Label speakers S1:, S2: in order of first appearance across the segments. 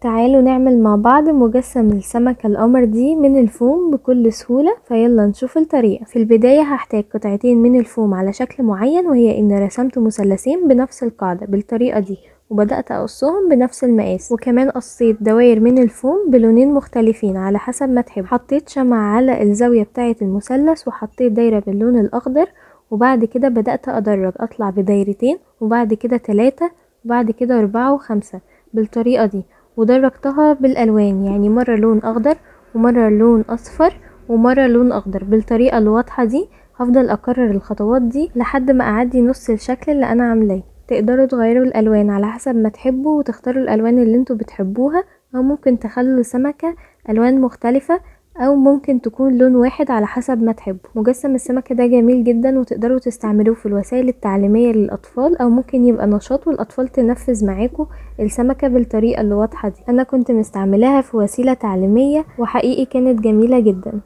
S1: تعالوا نعمل مع بعض مجسم السمكة القمر دي من الفوم بكل سهولة، فيلا نشوف الطريقة. في البداية هحتاج قطعتين من الفوم على شكل معين، وهي ان رسمت مثلثين بنفس القاعدة بالطريقة دي، وبدأت اقصهم بنفس المقاس، وكمان قصيت دوائر من الفوم بلونين مختلفين على حسب ما تحب. حطيت شمعة على الزاوية بتاعة المثلث، وحطيت دايرة باللون الاخضر، وبعد كده بدأت ادرج، اطلع بدايرتين وبعد كده 3 وبعد كده 4 و5 بالطريقة دي، ودرجتها بالالوان، يعني مرة لون اخضر ومرة لون اصفر ومرة لون اخضر بالطريقة الواضحة دي. هفضل اكرر الخطوات دي لحد ما اعدي نص الشكل اللي انا عاملاه. تقدروا تغيروا الالوان على حسب ما تحبوا وتختاروا الالوان اللي انتوا بتحبوها، او ممكن تخلوا السمكة الوان مختلفة، او ممكن تكون لون واحد على حسب ما تحبوا. مجسم السمكة ده جميل جدا، وتقدروا تستعملوه في الوسائل التعليمية للاطفال، او ممكن يبقى نشاط والاطفال تنفذ معاكم السمكة بالطريقة اللي واضحة دي. انا كنت مستعملاها في وسيلة تعليمية وحقيقي كانت جميلة جدا.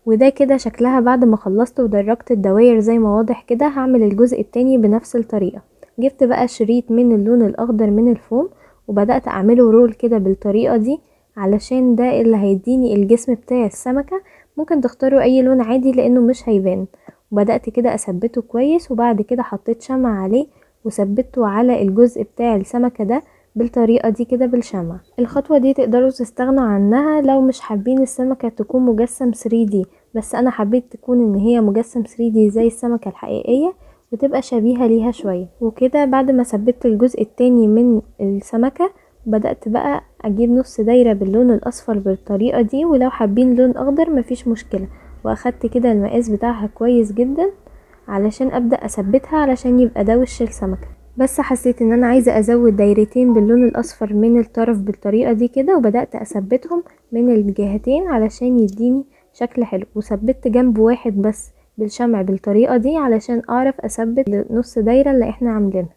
S1: وده كده شكلها بعد ما خلصت ودرجت الدوائر زي ما واضح كده. هعمل الجزء التاني بنفس الطريقة. جبت بقى شريط من اللون الاخضر من الفوم، وبدأت اعمله رول كده بالطريقة دي، علشان ده اللي هيديني الجسم بتاع السمكة. ممكن تختاروا اي لون عادي لانه مش هيبان. وبدأت كده اثبته كويس، وبعد كده حطيت شمع عليه وثبته على الجزء بتاع السمكة ده بالطريقة دي كده بالشمع. الخطوة دي تقدروا تستغنوا عنها لو مش حابين السمكة تكون مجسم 3D، بس انا حبيت تكون ان هي مجسم 3D زي السمكة الحقيقية وتبقى شبيهة ليها شوية. وكده بعد ما ثبت الجزء التاني من السمكة، بدأت بقى اجيب نص دايرة باللون الاصفر بالطريقة دي، ولو حابين لون اخضر مفيش مشكلة. واخدت كده المقاس بتاعها كويس جدا علشان ابدأ اثبتها، علشان يبقى ده وش السمكة. بس حسيت ان انا عايزة ازود دايرتين باللون الاصفر من الطرف بالطريقة دي كده، وبدأت اثبتهم من الجهتين علشان يديني شكل حلو. وثبت جنب واحد بس بالشمع بالطريقة دي علشان اعرف اثبت نص دايرة اللي احنا عاملينها.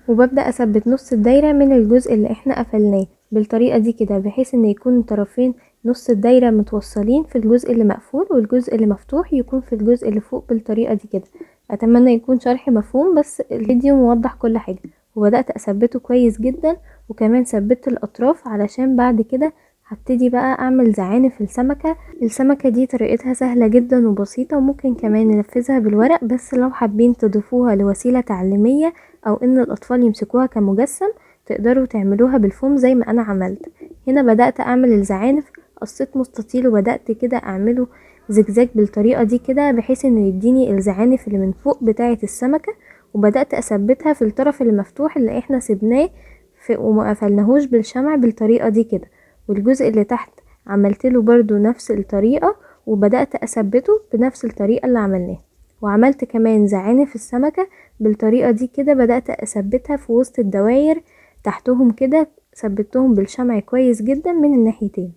S1: وببدأ اثبت نص الدايرة من الجزء اللي احنا قفلناه بالطريقة دي كده، بحيث ان يكون طرفين نص الدايرة متوصلين في الجزء اللي مقفول، والجزء اللي مفتوح يكون في الجزء اللي فوق بالطريقة دي كده. اتمنى يكون شرحي مفهوم، بس الفيديو موضح كل حاجة. وبدأت اثبته كويس جدا، وكمان ثبت الاطراف علشان بعد كده هبتدي بقى اعمل زعانف السمكة. السمكة دي طريقتها سهلة جدا وبسيطة، وممكن كمان ننفذها بالورق، بس لو حابين تضيفوها لوسيلة تعليمية او ان الاطفال يمسكوها كمجسم تقدروا تعملوها بالفوم زي ما انا عملت. هنا بدأت اعمل الزعانف، قصيت مستطيل وبدأت كده اعمله زجزاج بالطريقة دي كده، بحيث انه يديني الزعانف اللي من فوق بتاعة السمكة. وبدأت اثبتها في الطرف المفتوح اللي احنا سبناه وما قفلناهوش بالشمع بالطريقة دي كده. والجزء اللي تحت عملت له برضو نفس الطريقة، وبدأت اثبته بنفس الطريقة اللي عملناها. وعملت كمان زعانف السمكة بالطريقة دي كده، بدأت اثبتها في وسط الدواير تحتهم كده، ثبتهم بالشمع كويس جدا من الناحيتين.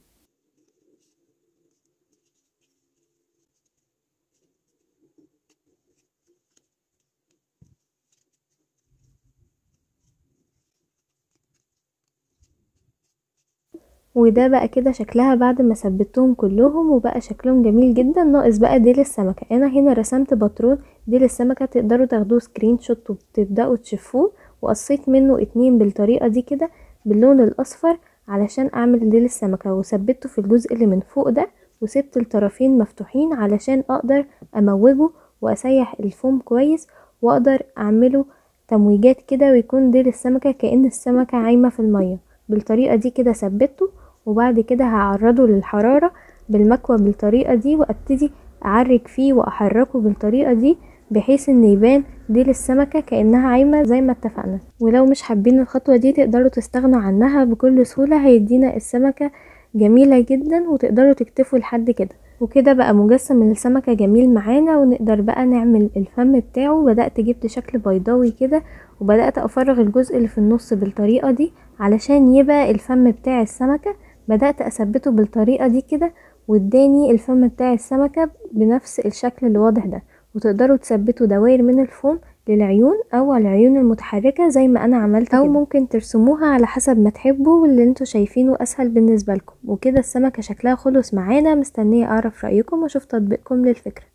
S1: وده بقى كده شكلها بعد ما ثبتهم كلهم، وبقى شكلهم جميل جدا. ناقص بقى ديل السمكة. انا هنا رسمت باترون ديل السمكة، تقدروا تاخدوه screenshot وتبدأوا تشوفوه. وقصيت منه 2 بالطريقة دي كده باللون الاصفر علشان اعمل ديل السمكة، وثبته في الجزء اللي من فوق ده، وسبت الطرفين مفتوحين علشان اقدر اموجه واسيح الفوم كويس، واقدر اعمله تمويجات كده، ويكون ديل السمكة كأن السمكة عايمة في المية بالطريقة دي كده. ثبته، وبعد كده هعرضه للحرارة بالمكوى بالطريقة دي، وابتدي اعرج فيه واحركه بالطريقة دي بحيث ان يبان ديل السمكة كأنها عايمة زي ما اتفقنا. ولو مش حابين الخطوة دي تقدروا تستغنوا عنها بكل سهولة، هيدينا السمكة جميلة جدا، وتقدروا تكتفوا لحد كده. وكده بقى مجسم السمكة جميل معانا، ونقدر بقى نعمل الفم بتاعه. بدأت جبت شكل بيضاوي كده، وبدأت افرغ الجزء اللي في النص بالطريقة دي علشان يبقى الفم بتاع السمكة. بدأت اثبته بالطريقة دي كده، واداني الفم بتاع السمكة بنفس الشكل اللي واضح ده. وتقدروا تثبتوا دوائر من الفوم للعيون او العيون المتحركة زي ما انا عملت، او ممكن ترسموها على حسب ما تحبوا واللي انتوا شايفينه اسهل بالنسبة لكم. وكده السمكة شكلها خلص معانا. مستنية اعرف رأيكم واشوف تطبيقكم للفكرة.